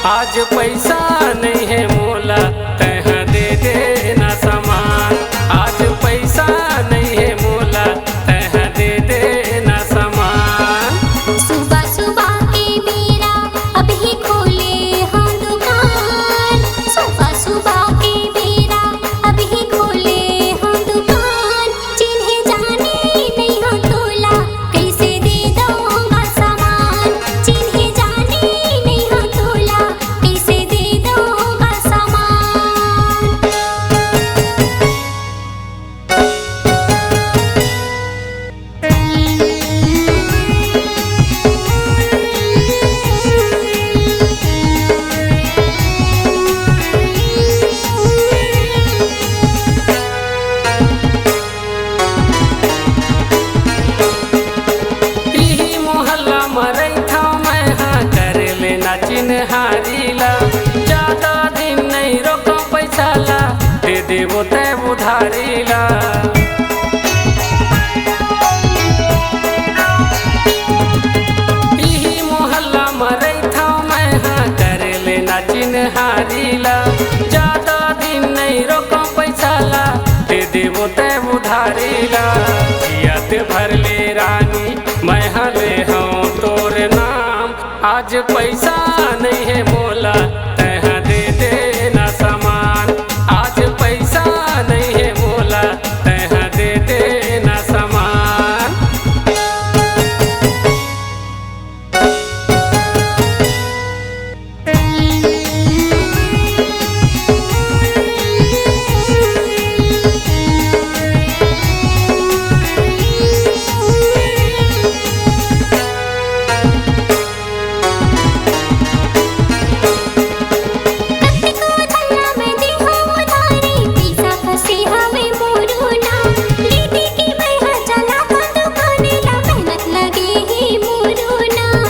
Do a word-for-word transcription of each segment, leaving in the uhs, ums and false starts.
आज पैसा नइ हे मोला, तैं ह दे देना सामान। आज पैसा नइ हे मोला, तैं ह दे देना सामान। सुबह सुबह के बेरा अभी खोले हंव दुकान। सुबह सुबह के बेरा अभी खोले हंव दुकान। चिन्हे जाने नइ हंव तोला, कइसे दे दंव गा सामान। चिन्हे जाने नइ हंव तोला, कइसे दे दंव गा सामान। इही मोहल्ला म रहिथंव मैं हा, करे ले ना चिन्हारी ला। जादा दिन नइ रोकंव पैसा ला, दे देबो तैं उधारी ला। इही मोहल्ला म रहिथंव मैं हा, करे ले ना चिन्हारी ला। जादा दिन नइ रोकंव पैसा ला, दे देबो तैं उधारी ला। जियत भर ले रानी, मैं ह ले हंव तोर नाम। आज पैसा नइ हे मोला, तैं ह दे देना सामान। आज पैसा नइ हे मोला, तैं ह दे देना सामान। कतको झन ला मैं देहंव उधारी, पइसा फंसे हवे मोरो नाम। ले दे के मैं ह चलाथंव दुकान ला, मेहनत लगे हे मोरो नाम।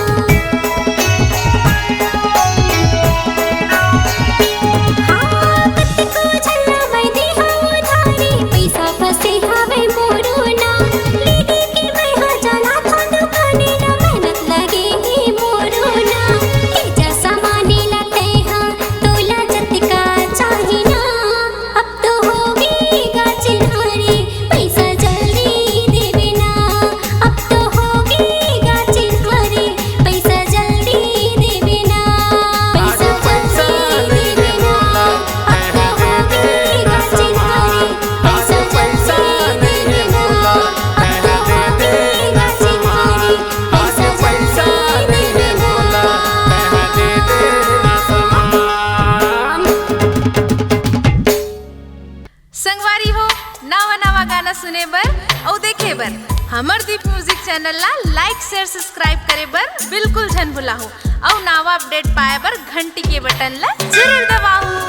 हाँ, कतको झन ला मैं देहंव उधारी, पइसा फंसे हवे मोरो नाम। ले दे के मैं ह चलाथंव दुकान ला, मेहनत लगे हे मोरो नाम। ले जा सामान ला तैं हा, तोला जतका चाही ना। अब तो होगे गा चिन्हारी, पइसा जल्दी देबे ना। अब तो होगे गा चिन्हारी, पइसा जल्दी देबे ना। पइसा जल्दी देबे ना। अब तो होगे गा चिन्हारी, पइसा जल्दी देबे ना। अब तो होगे गा चिन्हारी, पइसा जल्दी देबे ना। संगवारी हो, नवा नवा गाना सुने बर अउ देखे बर हमर दीप म्यूजिक चैनल ला लाइक, शेयर, सब्सक्राइब करे बर बिल्कुल झन भुलाहू अउ नवा अपडेट पाए बर घंटी के बटन ला जरूर दबाहू।